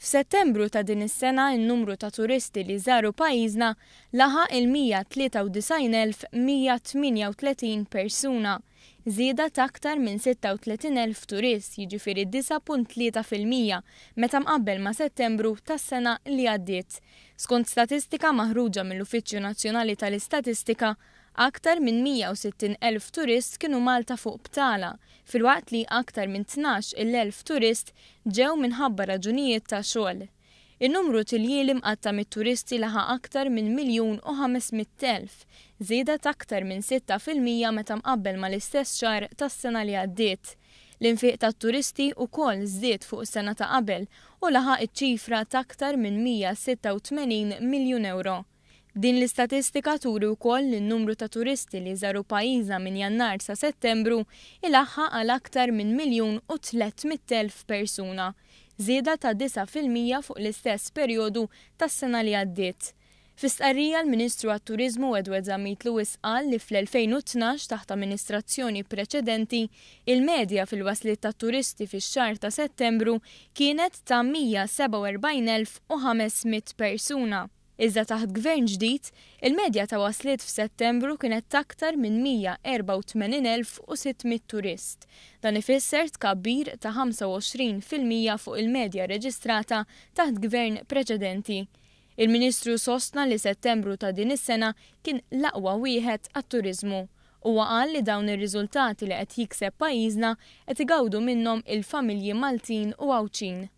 F'Settembru ta' din is-sena n-numru ta' turisti li żaru pajjiżna laħaq il-193,138 persuna, żieda ta' aktar minn 36,000 turist jiġifieri 9.3% meta mqabbel ma' Settembru tas-sena li għaddiet. Skont statistika maħruġa mill-Uffiċċju Nazzjonali tal-Istatistika, aktar minn 160,000 turist kienu Malta fuq btala, filwaqt li aktar minn 12,000 turist ġew minħabba raġunijiet ta' xogħol. In-numru t'iljieli mqatta' mit-turisti laħaq aktar minn 1,500,000, żieda t'aktar minn 6% meta mqabbel mal-istess xahar tas-sena li għaddiet. L-infiq tat-turisti wkoll żdied fuq is-sena ta' qabel u laħaq iċ-ċifra t'aktar minn 186 miljun ewro. Din l-istatistika turi wkoll li n-numru ta' turisti li żaru pajjiżna minn Jannar sa Settembru ilaħħaq għal aktar minn 1,300,000 persuna, żieda ta' 9% fuq l-istess perjodu tas-sena li għaddiet. Fi stqarrija l-Ministru għat-Turiżmu Edward Zammit Lewis qal li fl-2012 taħt amministrazzjoni preċedenti il-medja fil-wasliet tat-turisti fix-xahar ta' Settembru kienet ta' 147,500 persuna. Iżda taħt gvern ġdid, il-medja ta' wasliet f'Settembru kienet t'aktar minn 184,600 turist. Dan ifisser tkabbir ta' 25% fuq il-medja rreġistrata taħt gvern preċedenti. Il-Ministru sostna li Settembru ta' din is-sena kien l-aqwa wieħed għat-turiżmu. Huwa qal li dawn ir-riżultati li qed jikseb pajjiżna qed igawdu minnhom il-familji Maltin u Għawdxin.